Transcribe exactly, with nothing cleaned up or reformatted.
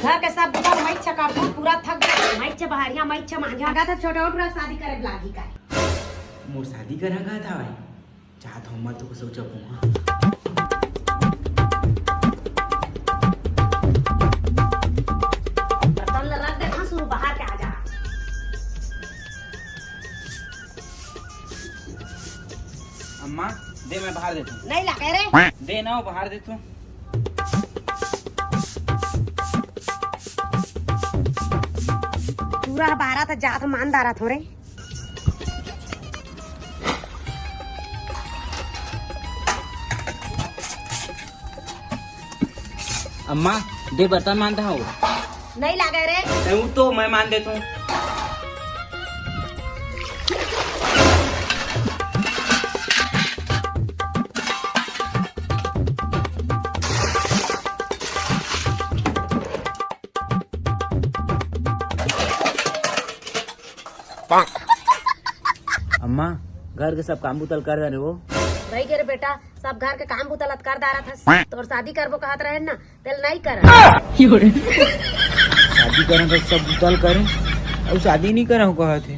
घर के सब बुता मैं इच्छा करता, पूरा थक गया। मैं इच्छा बहारिया, मैं इच्छा मांझा। लगा था छोटा पूरा शादी करे लागी का। मोर शादी करा का था भाई? चाहत हूँ मैं तो कुछ सोचा पूछा। बर्तन ला रख दे, हाँ, शुरू बाहर के आ जा। अम्मा, दे, मैं बाहर देता हूँ। नहीं लगे रे। दे ना, वो बाहर दे तू। पूरा बारह तो जात मान दारा थोड़े। अम्मा, दे बर्तन मांजता हूँ। नहीं लागे रे। नहीं, वो तो मैं मान देता हूँ। अम्मा, घर के सब काम बुतल कर दे रे वो। भाई के रे बेटा, सब घर के काम बुतल कर दारा था। तोर शादी करबो कहत रहे ना, तेल नहीं करा। शादी करें तो सब बुतल करें, अब शादी नहीं करें कहत है।